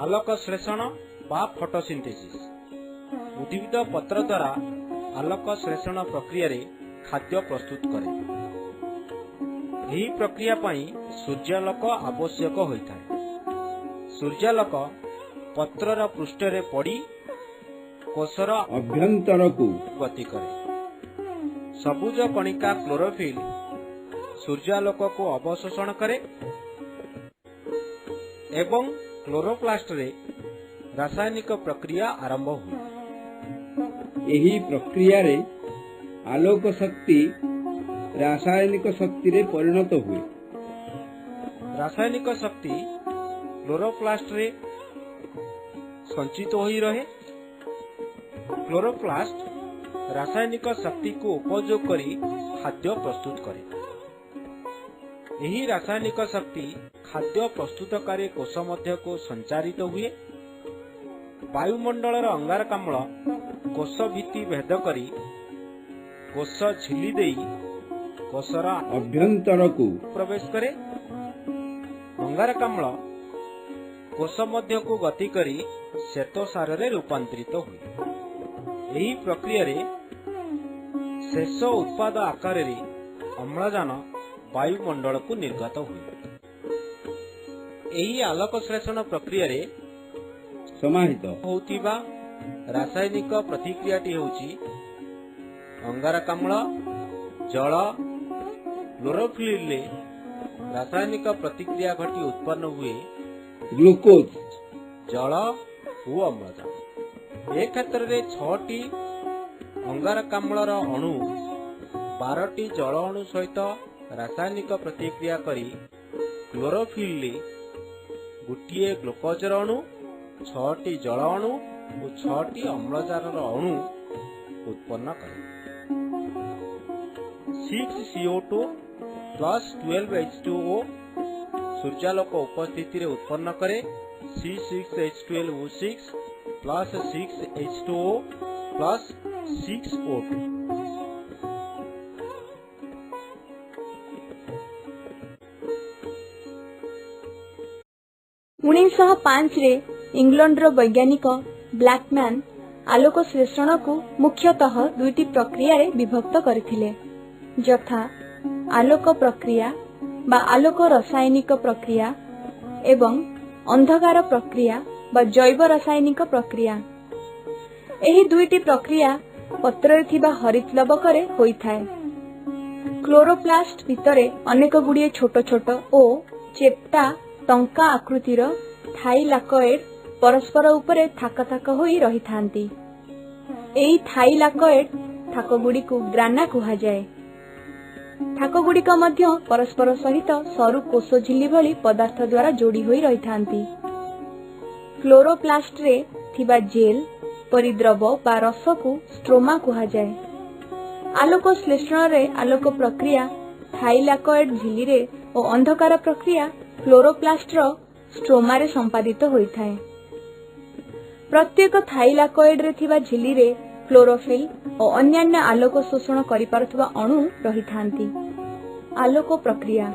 ଆଲୋକ ଶ୍ଳେଷଣ ବା ଫଟୋସିନ୍ଥେସିସ୍। ଉଦ୍ଭିଦ ପତ୍ର ଦ୍ୱାରା ଆଲୋକ ଶ୍ଳେଷଣ ପ୍ରକ୍ରିୟାରେ ଖାଦ୍ୟ ପ୍ରସ୍ତୁତ କରେ। ଏହି ପ୍ରକ୍ରିୟା ପାଇଁ ସୂର୍ଯ୍ୟାଲୋକ ଆବଶ୍ୟକ ହୋଇଥାଏ। ସୂର୍ଯ୍ୟାଲୋକ ପତ୍ରର ପୃଷ୍ଠରେ ପଡ଼ି କୋଷର ଅଭ୍ୟନ୍ତରକୁ ଗତି କରେ। ସବୁଜ କଣିକା କ୍ଲୋରୋଫିଲ୍ ସୂର୍ଯ୍ୟାଲୋକକୁ ଅବଶୋଷଣ କରେ ଏବଂ କ୍ଲୋରୋପ୍ଲାଷ୍ଟରେ ରାସାୟନିକ ପ୍ରକ୍ରିୟା ଆରମ୍ଭ ହୁଏ। ଏହି ପ୍ରକ୍ରିୟାରେ ଆଲୋକ ଶକ୍ତି ରାସାୟନିକ ଶକ୍ତିରେ ପରିଣତ ହୁଏ। ରାସାୟନିକ ଶକ୍ତି କ୍ଲୋରୋପ୍ଲାଷ୍ଟରେ ସଞ୍ଚିତ ହୋଇ ରହେ। କ୍ଲୋରୋପ୍ଲାଷ୍ଟ ରାସାୟନିକ ଶକ୍ତିକୁ ଉପଯୋଗ କରି ଖାଦ୍ୟ ପ୍ରସ୍ତୁତ କରେ। ଏହି ରାସାୟନିକ ଶକ୍ତି ଖାଦ୍ୟ ପ୍ରସ୍ତୁତକାରୀ କୋଷ ମଧ୍ୟକୁ ସଞ୍ଚାରିତ ହୁଏ। ବାୟୁମଣ୍ଡଳର ଅଙ୍ଗାରକାମ୍ଳ କୋଷ ଭିତ୍ତି ଭେଦ କରି କୋଷ ଝିଲ୍ଲି ଦେଇ କୋଷର ଅଭ୍ୟନ୍ତରକୁ ପ୍ରବେଶ କରେ। ଅଙ୍ଗାରକାମ୍ଳ କୋଷ ମଧ୍ୟକୁ ଗତି କରି ଶ୍ଵେତସାରରେ ରୂପାନ୍ତରିତ ହୁଏ। ଏହି ପ୍ରକ୍ରିୟାରେ ଶେଷ ଉତ୍ପାଦ ଆକାରରେ ଅମ୍ଳଜାନ ବାୟୁମଣ୍ଡଳକୁ ନିର୍ଗତ ହୁଏ। ଏହି ଆଲୋକ ଶ୍ଳେଷଣ ପ୍ରକ୍ରିୟାରେ ସମାହିତ ହେଉଥିବା ରାସାୟନିକ ପ୍ରତିକ୍ରିୟାଟି ହେଉଛି ଅଙ୍ଗାରକାମ୍ଳ, ଜଳ, କ୍ଲୋରୋଫିଲରେ ରାସାୟନିକ ପ୍ରତିକ୍ରିୟା ଘଟି ଉତ୍ପନ୍ନ ହୁଏ ଗ୍ଲୁକୋଜ, ଜଳ ଓ ଅମ୍ଳଜାନ। ଏ କ୍ଷେତ୍ରରେ 6ଟି ଅଙ୍ଗାରକାମ୍ଳର ଅଣୁ 12ଟି ଜଳ ଅଣୁ ସହିତ ରାସାୟନିକ ପ୍ରତିକ୍ରିୟା କରି କ୍ଲୋରୋଫିଲରେ ଗୋଟିଏ ଗ୍ଲୁକୋଜର ଅଣୁ, 6ଟି ଜଳ ଅଣୁ ଓ 6ଟି ଅମ୍ଳଜାନର ଅଣୁ ଉତ୍ପନ୍ନ କରେ। 6 CO2 plus 12 H2O ସୂର୍ଯ୍ୟାଲୋକ ଉପସ୍ଥିତିରେ ଉତ୍ପନ୍ନ କରେ C6H12O6 plus 6 H2O plus 6 O2। 1905ରେ ଇଂଲଣ୍ଡର ବୈଜ୍ଞାନିକ ବ୍ଲାକମ୍ୟାନ୍ ଆଲୋକ ଶ୍ଳେଷଣକୁ ମୁଖ୍ୟତଃ ଦୁଇଟି ପ୍ରକ୍ରିୟାରେ ବିଭକ୍ତ କରିଥିଲେ, ଯଥା ଆଲୋକ ପ୍ରକ୍ରିୟା ବା ଆଲୋକ ରାସାୟନିକ ପ୍ରକ୍ରିୟା ଏବଂ ଅନ୍ଧକାର ପ୍ରକ୍ରିୟା ବା ଜୈବ ରାସାୟନିକ ପ୍ରକ୍ରିୟା। ଏହି ଦୁଇଟି ପ୍ରକ୍ରିୟା ପତ୍ରରେ ଥିବା ହରିତ୍ ଲବକରେ ହୋଇଥାଏ। କ୍ଲୋରୋପ୍ଲାଷ୍ଟ ଭିତରେ ଅନେକ ଗୁଡ଼ିଏ ଛୋଟ ଛୋଟ ଓ ଚେପ୍ଟା ଟଙ୍କା ଆକୃତିର ଥାଇଲାକଏଡ୍ ପରସ୍ପର ଉପରେ ଥାକ ଥାକ ହୋଇ ରହିଥାନ୍ତି। ଏହି ଥାଇଲାକଏଡ୍ ଥାକଗୁଡ଼ିକୁ ଗ୍ରାନା କୁହାଯାଏ। ଥାକଗୁଡ଼ିକ ମଧ୍ୟ ପରସ୍ପର ସହିତ ସରୁ କୋଷ ଝିଲ୍ଲି ଭଳି ପଦାର୍ଥ ଦ୍ୱାରା ଯୋଡ଼ି ହୋଇ ରହିଥାନ୍ତି। କ୍ଲୋରୋପ୍ଲାଷ୍ଟରେ ଥିବା ଜେଲ୍ ପରି ଦ୍ରବ ବା ରସକୁ ଷ୍ଟ୍ରୋମା କୁହାଯାଏ। ଆଲୋକ ଶ୍ଳେଷଣରେ ଆଲୋକ ପ୍ରକ୍ରିୟା ଥାଇଲାକଏଡ୍ ଝିଲ୍ଲିରେ ଓ ଅନ୍ଧକାର ପ୍ରକ୍ରିୟା କ୍ଲୋରୋପ୍ଲାଷ୍ଟର ଷ୍ଟ୍ରୋମାରେ ସମ୍ପାଦିତ ହୋଇଥାଏ। ପ୍ରତ୍ୟେକ ଥାଇଲାକଏଡ୍ରେ ଥିବା ଝିଲ୍ଲିରେ କ୍ଲୋରୋଫିଲ୍ ଓ ଅନ୍ୟାନ୍ୟ ଆଲୋକ ଶୋଷଣ କରିପାରୁଥିବା ଅଣୁ ରହିଥାନ୍ତି। ଆଲୋକ ପ୍ରକ୍ରିୟା: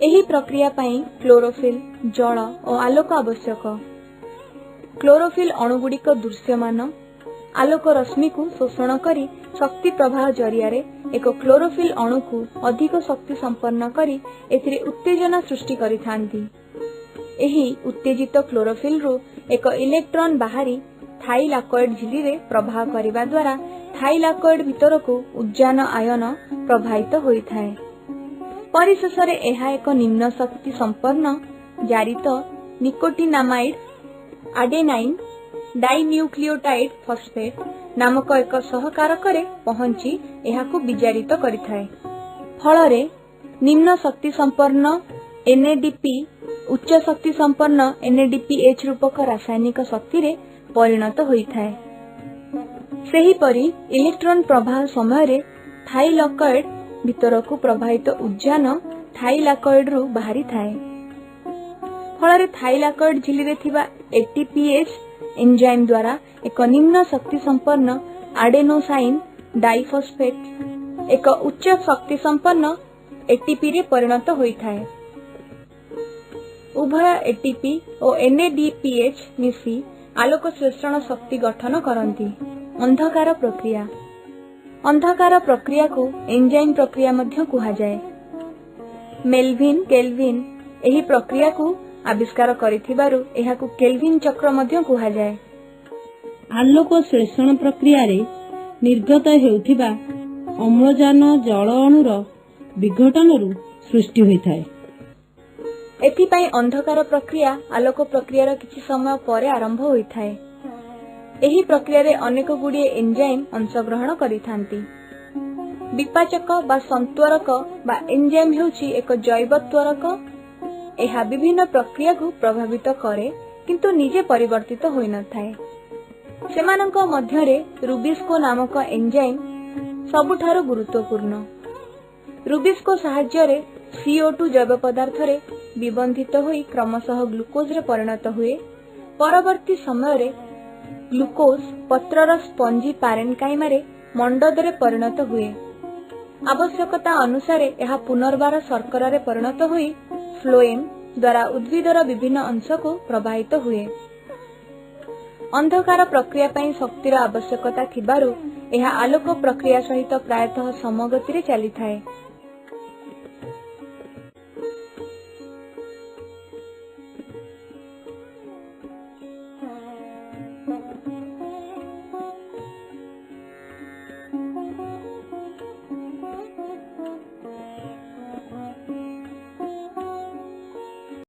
ଏହି ପ୍ରକ୍ରିୟା ପାଇଁ କ୍ଲୋରୋଫିଲ୍, ଜଳ ଓ ଆଲୋକ ଆବଶ୍ୟକ। କ୍ଲୋରୋଫିଲ୍ ଅଣୁଗୁଡ଼ିକ ଦୃଶ୍ୟମାନ ଆଲୋକ ରଶ୍ମିକୁ ଶୋଷଣ କରି ଶକ୍ତି ପ୍ରବାହ ଜରିଆରେ ଏକ କ୍ଲୋରୋଫିଲ୍ ଅଣୁକୁ ଅଧିକ ଶକ୍ତି ସମ୍ପନ୍ନ କରି ଏଥିରେ ଉତ୍ତେଜନା ସୃଷ୍ଟି କରିଥାନ୍ତି। ଏହି ଉତ୍ତେଜିତ କ୍ଲୋରୋଫିଲ୍ରୁ ଏକ ଇଲେକ୍ଟ୍ରନ୍ ବାହାରି ଥାଇଲାକଏଡ୍ ଝିଲ୍ଲିରେ ପ୍ରବାହ କରିବା ଦ୍ୱାରା ଥାଇଲାକଏଡ୍ ଭିତରକୁ ଉଦ୍ଜାନ ଆୟନ ପ୍ରବାହିତ ହୋଇଥାଏ। ପରିଶେଷରେ ଏହା ଏକ ନିମ୍ନ ଶକ୍ତି ସମ୍ପନ୍ନ ଜାରିତ ନିକୋଟିନାମାଇଡ୍ ଆଡେନାଇନ୍ ଡାଇନ୍ୟୁକ୍ଲିଓଟାଇଡ୍ ଫସଫେଟ୍ ନାମକ ଏକ ସହକାରକରେ ପହଞ୍ଚି ଏହାକୁ ବିଜାରିତ କରିଥାଏ। ଫଳରେ ନିମ୍ନ ଶକ୍ତି ସମ୍ପନ୍ନ ଏନ୍ଏଡିପି ଉଚ୍ଚ ଶକ୍ତି ସମ୍ପନ୍ନ ଏନ୍ଏଡିପିଏଚ୍ ରୂପକ ରାସାୟନିକ ଶକ୍ତିରେ ପରିଣତ ହୋଇଥାଏ। ସେହିପରି ଇଲେକ୍ଟ୍ରନ୍ ପ୍ରବାହ ସମୟରେ ଥାଇଲାକଏଡ୍ ଭିତରକୁ ପ୍ରବାହିତ ଉଦ୍ଜାନ ଥାଇଲାକଏଡ୍ରୁ ବାହାରିଥାଏ। ଫଳରେ ଥାଇଲାକଏଡ୍ ଝିଲ୍ଲିରେ ଥିବା ଏଟିପିଏଜ୍ ଏନ୍ଜାଇମ୍ ଦ୍ୱାରା ଏକ ନିମ୍ନ ଶକ୍ତି ସମ୍ପନ୍ନ ଆଡେନୋସାଇନ୍ ଡାଇଫସଫେଟ୍ ଏକ ଉଚ୍ଚ ଶକ୍ତି ସମ୍ପନ୍ନ ଏଟିପିରେ ପରିଣତ ହୋଇଥାଏ। ଉଭୟ ଏଟିପି ଓ ଏନ୍ଏଡିପିଏଚ୍ ମିଶି ଆଲୋକ ଶ୍ଳେଷଣ ଶକ୍ତି ଗଠନ କରନ୍ତି। ଅନ୍ଧକାର ପ୍ରକ୍ରିୟା। ଅନ୍ଧକାର ପ୍ରକ୍ରିୟାକୁ ଏଞ୍ଜାଇମ୍ ପ୍ରକ୍ରିୟା ମଧ୍ୟ କୁହାଯାଏ। ମେଲଭିନ୍ କେଲଭିନ୍ ଏହି ପ୍ରକ୍ରିୟାକୁ ଆବିଷ୍କାର କରିଥିବାରୁ ଏହାକୁ କେଲଭିନ୍ ଚକ୍ର ମଧ୍ୟ କୁହାଯାଏ। ଆଲୋକ ଶ୍ଳେଷଣ ପ୍ରକ୍ରିୟାରେ ନିର୍ଗତ ହେଉଥିବା ଅମ୍ଳଜାନ ଜଳ ଅଣୁର ବିଘଟନରୁ ସୃଷ୍ଟି ହୋଇଥାଏ। ଏଥିପାଇଁ ଅନ୍ଧକାର ପ୍ରକ୍ରିୟା ଆଲୋକ ପ୍ରକ୍ରିୟାର କିଛି ସମୟ ପରେ ଆରମ୍ଭ ହୋଇଥାଏ। ଏହି ପ୍ରକ୍ରିୟାରେ ଅନେକ ଗୁଡ଼ିଏ ଏଞ୍ଜାଇମ୍ ଅଂଶଗ୍ରହଣ କରିଥାନ୍ତି। ବିପାଚକ ବା ସନ୍ତ୍ୱରକ ବା ଏଞ୍ଜାଇମ୍ ହେଉଛି ଏକ ଜୈବ ତ୍ୱରକ। ଏହା ବିଭିନ୍ନ ପ୍ରକ୍ରିୟାକୁ ପ୍ରଭାବିତ କରେ, କିନ୍ତୁ ନିଜେ ପରିବର୍ତ୍ତିତ ହୋଇନଥାଏ। ସେମାନଙ୍କ ମଧ୍ୟରେ ରୁବିସ୍କୋ ନାମକ ଏଞ୍ଜାଇମ୍ ସବୁଠାରୁ ଗୁରୁତ୍ୱପୂର୍ଣ୍ଣ। ରୁବିସ୍କୋ ସାହାଯ୍ୟରେ CO2 ଜୈବ ପଦାର୍ଥରେ ବିବନ୍ଧିତ ହୋଇ କ୍ରମଶଃ ଗ୍ଲୁକୋଜରେ ପରିଣତ ହୁଏ। ପରବର୍ତ୍ତୀ ସମୟରେ ଗ୍ଲୁକୋଜ ପତ୍ରର ସ୍ପଞ୍ଜି ପାରେନକାଇମାରେ ମଣ୍ଡଦରେ ପରିଣତ ହୁଏ। ଆବଶ୍ୟକତା ଅନୁସାରେ ଏହା ପୁନର୍ବାର ଶର୍କରାରେ ପରିଣତ ହୋଇ ଫ୍ଲୋଏମ୍ ଦ୍ୱାରା ଉଦ୍ଭିଦର ବିଭିନ୍ନ ଅଂଶକୁ ପ୍ରବାହିତ ହୁଏ। ଅନ୍ଧକାର ପ୍ରକ୍ରିୟା ପାଇଁ ଶକ୍ତିର ଆବଶ୍ୟକତା ଥିବାରୁ ଏହା ଆଲୋକ ପ୍ରକ୍ରିୟା ସହିତ ପ୍ରାୟତଃ ସମଗତିରେ ଚାଲିଥାଏ।